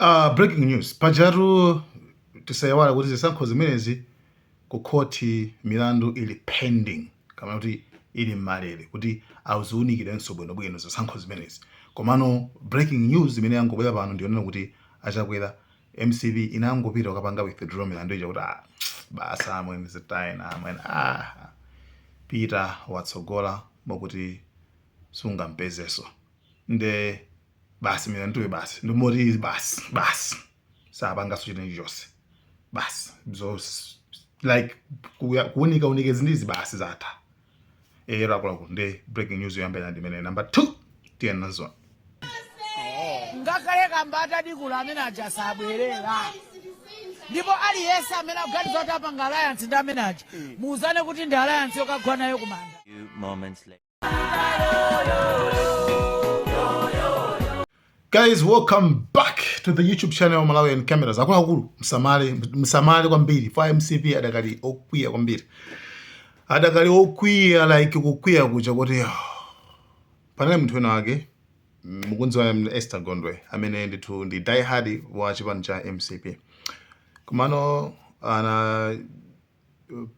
Breaking news. Pajatu tisaiwala kuti zisankho zimenezi ku khoti milandu ili pending, kama kuti ili mmalere kuti aziwunikirenso bwinobwino zisankho zimenezi. Komano breaking news imene yangobwera pano ndiyonena kuti achakwera, MCP inangopita kukapanga withdraw milandu ija kuti ah, basi amwene, zitayena amwene, ah, Peter watsogola mokuti sungampezeso, nde basi milanduyo basi ndimoti basi basi sapanganso chinthu chonse basi. So like kuunika unike zindizi basi zatha. Ero akuluakulu, nde breaking news yoyambira ndimene. Number 2, tiyeni nazo. Ngakhale kamba atadikula amene aja sabwerera, ndipo aliyense amene akuganiza kuti apanga alliance ndi amene aja, muuzane kuti ndi alliance yokagwa nayo kumanda. Few moments later. Guys, welcome back to the YouTube channel Malawian Cameras. Akuluakulu, msamale, msamale kwambiri. Fa MCP adakali okwiya kwambiri. Adakali okwiya, like kukwiya kuja kuti oh. Panali munthu wina wake mukunziwa Esther Gondwe amene ndithu ndi die hard wa chipani cha MCP. Komano ana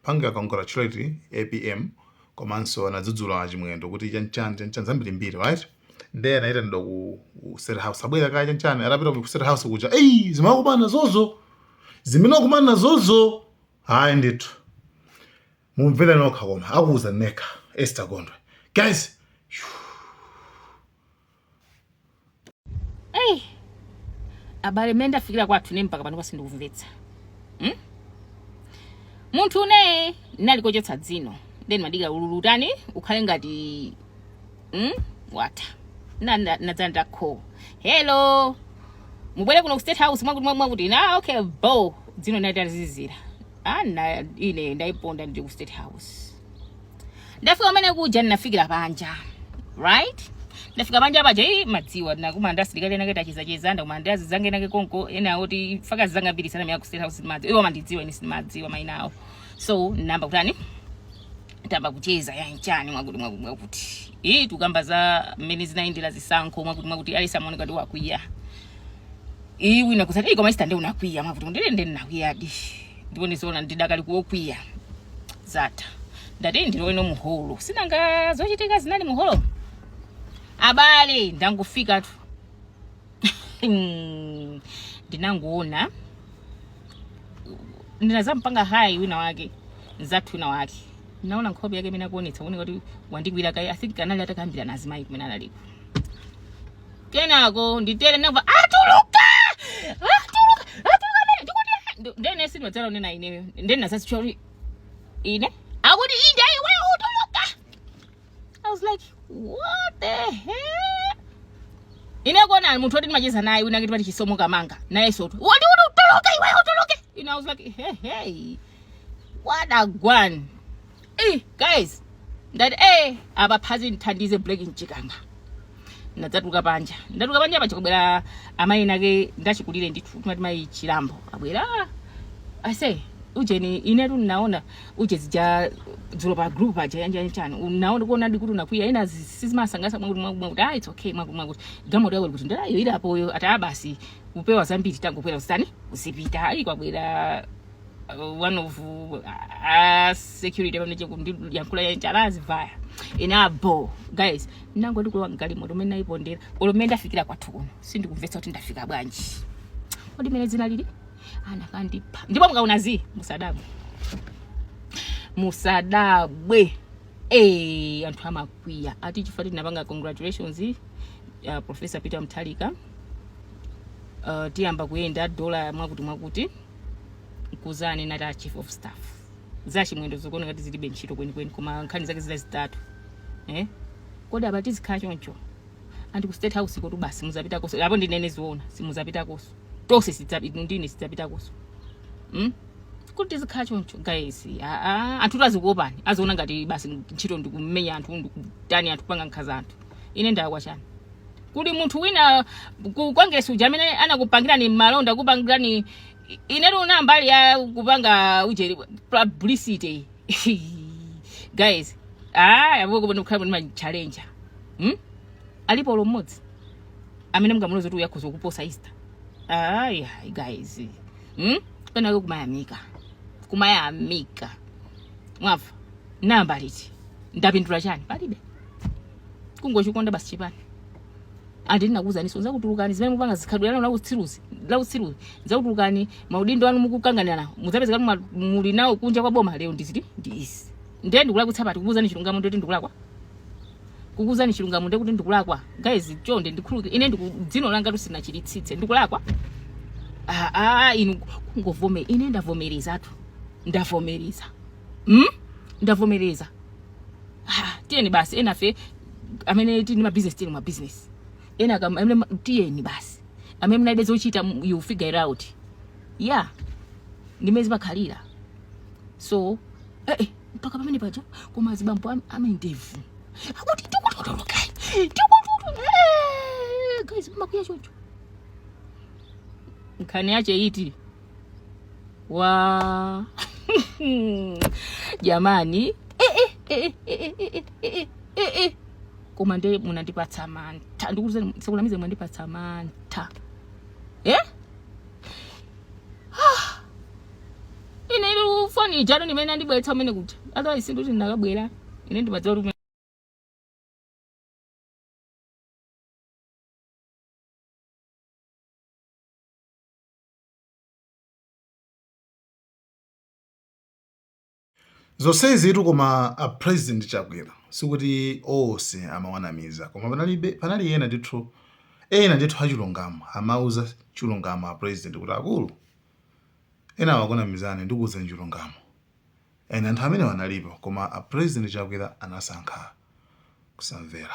panga congratulate APM komanso anadzudzula achimwendo kuti chanchani chanchani zambirimbiri, right? Ndiye anayitanidwa ku State House, abwera kaya chanchani. Atapita ku State House kuja, eyi, zimakumana zozo zimene akumana nazozo, hayi ndithu mumvere nokha, koma akuuza nekha Esther Gondwe, guys. Hey, abale, mmene ndafikira kwathu ne mpaka pano sindikumvetsa, Munthu une ndinali kochotsa dzino, then madikira ululu utani ukhale ngati Watha. Nadzanda call, "Hello, mubwere kuno ku State House," mwakuti mwakuti na okay bo dzino natazizira. Ah, na ine ndaiponda ndili ku State House. Ndafika kumene kuja, ndinafikira panja, right? Ndafika panja paja, ii, madziwa ndinakumana ndi asilikali ena tachezacheza, ndakumana ndi azizange nake konko ena oti faka zanga mbiri sana miya ku State House madziwa, iwo amandidziwa, ine sindimadziwa mayina awo. So ndinamba kutani, tamba kucheza yanchani, mwakuti mwakuti mwakuti, ii, tukamba za mmene zinayendera zisankho, mwakuti mwakuti. Alisa amaoneka kuti wakwiya. Ii, wina kusati, "Ii, koma Esther nde unakwiya," mwakuti. Ndile nde ndinakwiyadi, ndipo ndizoona, ndidakali kuwokwiya. Zatha, ndati ndiloweno muholo, sinanga zochitika zinali muholo. Abale, ndangofika tu, ndinangoona ndinazampanga hi wina wake, mzathu wina wake. Ndinaona nkhope yake imene akuonetsa kuoneka kuti wandikwira kaye. I think anali atakambira na azimayi kumene analiko. Kenako nditere ndinamva, "Atuluka, atuluka, atuluka!" Amene ndikuti ndene sindimadzala unena ineyo, ndene nazazichwa kuti ine akuti inde iwe utuluka. I was like, "What the hell?" Ine kuona munthu woti ndimacheza naye wina ngati pati Chisomo Kamanga naye soto woti kuti utuluke iwe, utuluke. I was like, "Hey, hey, what a gwan!" Eh, guys, ndati eh, apa phazi nthandize break mchikanga. Ndadzatuluka panja, ndatuluka panja paja kubwera amayi nake ndachikulire ndithu, timati mayi Chilambo. Abwera ase ujeni, inetu ndinaona uje zija dzulo pa group paja yanja chani, unaona kuona ndi kuti unakwiya, ina sizimasangalatsa, mwakuti mwakuti mwakuti. "Ah, it's okay," mwakuti mwakuti. Galimoto yako kuti ndalayo ilapoyo. Ati, "Ah, basi, kupewa zambiri, tangokwera usitani usipita." Ayi, kwabwera one of security pamene chekundiyankhula yanchalazi vaya ine abo. Guys, nangoti kulowa mgalimoto umene nayipondera olo mmene ndafikira kwathu kuno sindikumvetsa kuti ndafika bwanji. Kodi mene dzina lili anakandipha? Ndipo mukaona zi musadabwe, musadabwe. Eh, anthu amakwiya ati chifukwa tinapanga congratulations Professor Peter Mutharika, tiyamba kuyenda dola, mwakuti mwakuti. Nkuzani nati a chief of staff za Chimwendo zikuona ngati zilibe ntchito kwenikweni, koma nkhani zake zina zitatu, eh? Kodi apa tizikhala choncho? Anti ku State House kotu basi muzapitakoso apo, ndinene ziona, simuzapitakoso tonse, ndine sidzapitakoso, Kuti tizikhala choncho, guys? Aa, anthu tazikuopani, aziona ngati basi ntchito ndikumenya anthu, ndikutani anthu, kupanga nkhaza anthu. Ine ndalakwa chani? Kuli munthu wina ku Congress uja amene anakupangirani malonda, kupangirani inetu na mbali ya kupanga uje publicity, guys. Ah, yabo kubona kukhala ndi challenger, Alipo olo mmodzi amene mungamuloze kuti uyakhoza kuposa Easter? Ayi guys, Penake kumayamika, kumayamika. Mwamva namba liti ndapindula chani? Palibe, kungochikonda basi chipani. Andi ndinakuwuzaniso, nzakutulukani zimene mupanga zikhalidwe lanu lautsiruzi, lautsiruzi, nzakutulukani maudindo anu mukukanganirana, mudzapezeka muli nawo kunja kwa boma. Lero ndiziti ndi izi, ndiye ndikulakwitsa pati? Kukuwuzani chilungamo ndikuti ndikulakwa? Kukuwuzani chilungamo ndikuti ndikulakwa? Guys, chonde ndikhululuke ine, ndiku dzino langa tusinachiritsitse, ndikulakwa? Ah, ah, inu kungovome, ine ndavomerezatu, ndavomereza, Ndavomereza. Ah, tiyeni basi, enafe amene tili ma business, tili ma business, ena amene tiyeni basi, amene munalibe zochita, you figure it out. Yeah, ndimene zimakhalira. So mpaka pamene paja, koma azibambo amendevu akuti tikututuluka, tikututu, guys, mumakwiya choncho, nkhani yache iti wa jamani? Koma nde munandipatsa mantha, ndikuuzani, sakunamize, mwandipatsa mantha, eh? Ah. Ine ili foni ijalo ndimene andibweretsa umene kuti otherwise sinduti ndakabwera. Ine ndimadziwa kuti Zonsezitu, koma a President Chakwera sikuti onse amawanamiza, koma panalibe, panali ena ndithu, ena ndithu achilungamo, amauza chilungamo a President kuti akulu, ena awakunamizani, ndikuwuzani chilungamo. Ena anthu amene analipo, koma a President Chakwera anasankha kusamvera.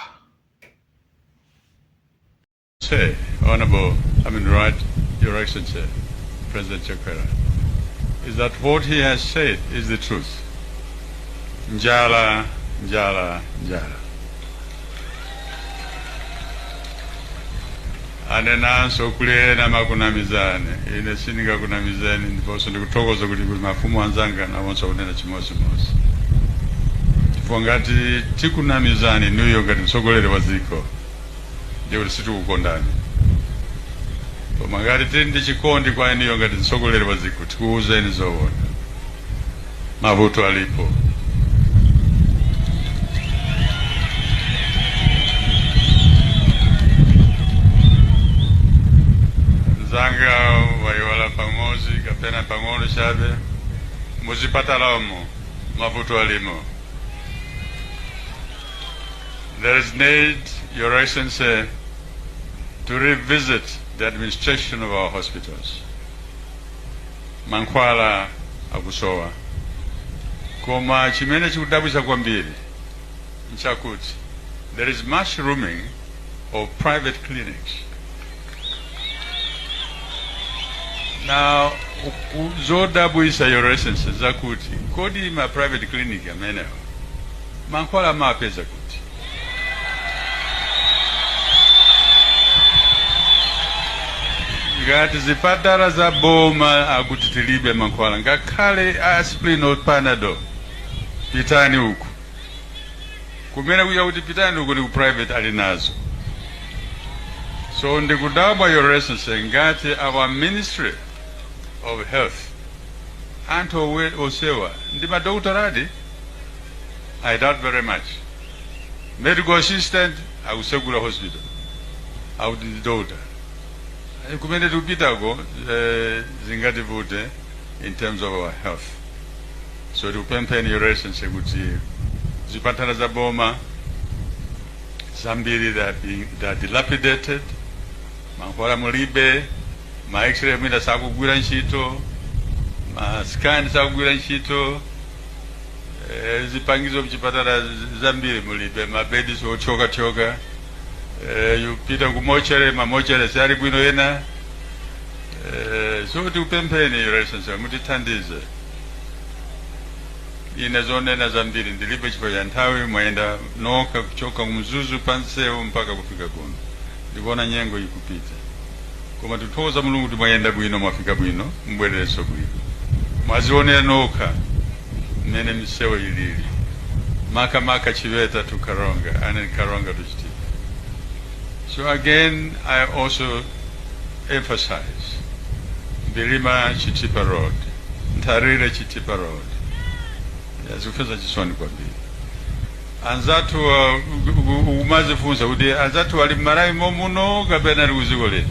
Say, Honorable, I mean, right, Your Excellency, President Chakwera, is that what he has said is the truth. Njala, njala, njala. Anenanso kuli ena amakunamizani, ine sindingakunamizeni, ndiponso ndikuthokoza kuti mafumu anzanga nawonso akunena chimodzimodzi, chifukwa ngati tikunamizani inuyo ngati mtsogoleri wa dziko, ndiye kuti sitikukondani. Koma ngati tili ndi chikondi kwa inuyo ngati mtsogoleri wa dziko, tikuwuzeni zoona, mavuto alipo. Mzanga waiwala pamodzi kapena pang'ono chabe, muzipatalamo mavuto alimo. There is need, Your Excellency, to revisit the administration of our hospitals. Mankhwala akusowa, koma chimene chikudabwitsa kwambiri nchakuti there is mushrooming of private clinics. Now, zodabwitsa, Your Excellency, zakuti kodi ma private clinic amenewa mankhwala amapeza kuti? Ngati zipatala za boma akuti tilibe mankhwala, ngakhale aspirin or Panadol, pitani uku kumene kuja, kuti pitani uku ndi ku private ali nazo. So ndikudabwa, Your Excellency, ngati our Ministry of Health, anthu onsewa ndi madoktoradi? I doubt very much. Medical assistant akusegula hospital, akuti ndi doctor. Kumene tikupitako, zingativute in terms of our health. So tikupempheni, Your Excellency, kuti zipatala za boma zambiri they are dilapidated, mankhwala mulibe, ma X-ray mwina sakugwira ntchito, ma scan sakugwira ntchito, zipangizo mchipatala zambiri mulibe, mabedi othyokathyoka, upita ku mortuary, ma mortuary siali bwino ena. So tikupempheni, Your Excellency, mutithandize. Ine zonena zambiri ndilibe chifukwa cha nthawi. Mwayenda nokha kuchoka kumzuzu pansewu mpaka kufika kuno, ndikuona nyengo ikupita, koma tikuthokoza Mulungu kuti mwayenda bwino, mwafika bwino, mbwererenso bwino. Mwazionera nokha mmene misewu ilili, makamaka Chiweta to Karonga and Karonga to Chitipa. So again, I also emphasize Bilima Chitipa Road, Nthalire Chitipa Road. Zikufeza chisoni kwambiri. Anzathu umazifunsa kuti anzathu ali m'Malawi momuno kapena ali kuziko lino.